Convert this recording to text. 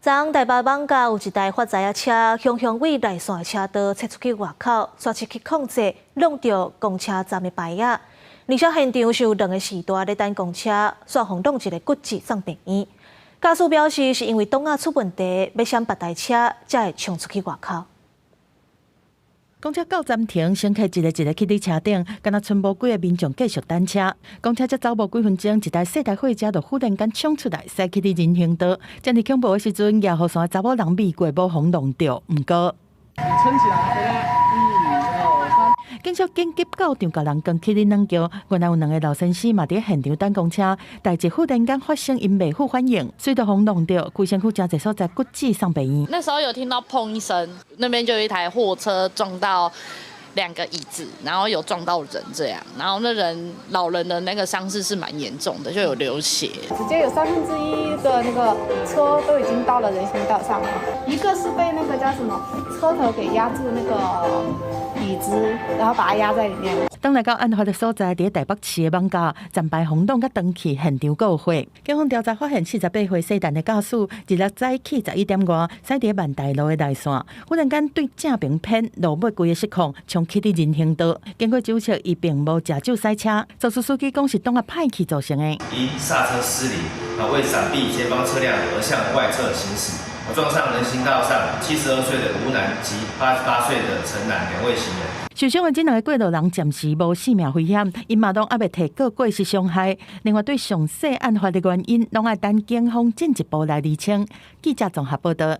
昨昏台北艋舺有一台發財仔車，雄雄對內線的車道切出去外口，煞失去控制，挵著公車站的牌仔。而且現場是有兩个序大咧等公車，煞予挵一个骨折送病院。駕駛表示是因為擋仔出問題，欲閃別台車才會衝出去外口。公車到站停，乘客一个一个去佇車頂，敢若賰無幾个民眾繼續等車。公車才走無幾分鐘，一台細台貨車就忽然間衝出來，駛去佇人行道。這爾恐怖的時陣，舉雨傘的查某人避過無予挵著，毋過。撐起來，一、二、三。警察緊急到場，共人扛去佇軟轎。原來有兩个老先生嘛佇現場等公車，代誌忽然間發生，𪜶袂赴反應，隨著予挵著，規身軀誠濟所在骨折送病院。那時候有聽到砰一聲，那邊就有一台貨車撞到兩個椅子，然後有撞到人這樣，然後那人老人的那個傷勢是蠻嚴重的，就有流血。直接有1/3的那個車都已經到了人行道上了，一個是被那個叫什麼車頭給壓住那個椅子，然後把它壓在裡面。當來到案發的所在，佇台北市的艋舺，站牌予挵佮斷去，現場閣有火。警方調查發現，48歲姓陳的駕駛，二六早起11點外，駛佇萬大路的內線，忽然間對正爿偏，路尾規个失控，衝去佇人行道。經過酒測，伊並無食酒駛車，肇事司機講是擋仔歹去造成的。因剎車失靈，啊，為閃避前方車輛而向外側行駛，撞上人行道上72歲的吳男及88歲的陳男兩位行人。受傷的這兩个過路人暫時無性命危險，𪜶嘛攏猶未提告過失傷害。另外，對詳細案發的原因，攏愛等警方進一步來釐清。記者綜合報道。